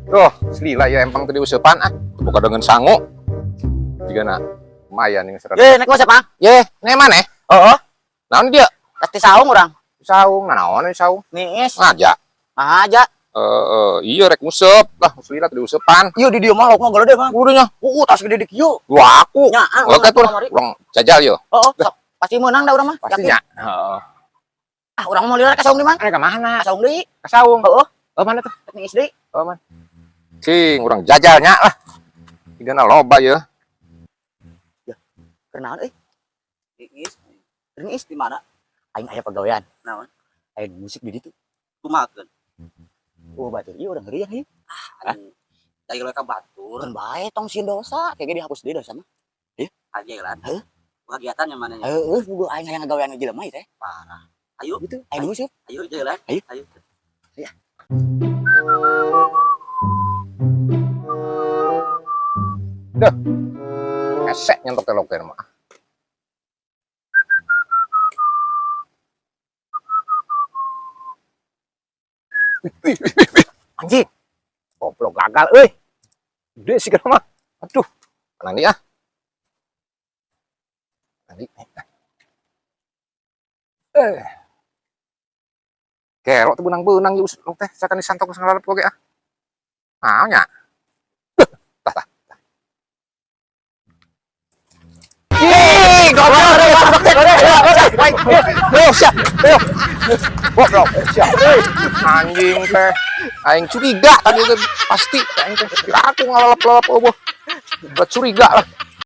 Tuh, selila ya empang tadi useupan ah. Tuh buka dengan sangu. Jigana lumayan nih seret. Ye, naik nguseup, Mang. Ye, ne maneh? Heeh. Naon dia? Pasti saung urang. Saung, naon saung? Niis. Ngaja. Aja. Iya rek nguseup lah, selila tadi useupan. Iya di dieu mah laukna gede, Mang. Udah nya. Tas gede di kieu. Wah, aku. Nya, ah, Oke tuh, kamari. urang jajal yo. Heeh, sok. Pasti menang dah urang mah. Pastinya. Yakin. Heeh. Ah, urang mau lila ka saung deui, Mang. Rek ka mana? Ka saung deui. Ka saung. Heeh. Oh, mana tuh? Rek niis deui. Oh, mana? Cing, urang jajalnya lah. Jigana loba ya. Keur naon euy? Iis, Keur niis. di mana? Aing aya pagawean. Naon? Aing musik di ditu. Kumakeun. Oh, batur ieu urang heureuyang ieu. Anjing. Dari ka batur, Keun bae tong sieun dosa, kayak dihapus deui dosa mah. aja lah. Heuh? Kegiatan yang mana? Heeh, bogo aing hayang ngagawean jelema ieu teh. Parah. Ayo, Gitu. Aing nguseup. ayo jalan. Ayo. Ayo. Ya. Duh. Esek nyentok telok teh mah. Wih, wih, wih, wih. Anjing. Goblok gagal euy. Gede sih kan mah. Aduh. Nanti ah. Nanti. Eh. Kerok tuh benang-benang ieu teh sakan disantok sangalalep oge ah. Naon nya? Tah tah. Ih, goblok. Ayo, siap. Ayo. Goblok, siap. Anjing teh. Aing curiga tadi teh pasti aing teh. Kira aku ngalalep-lalep eueuh. Buat curiga lah.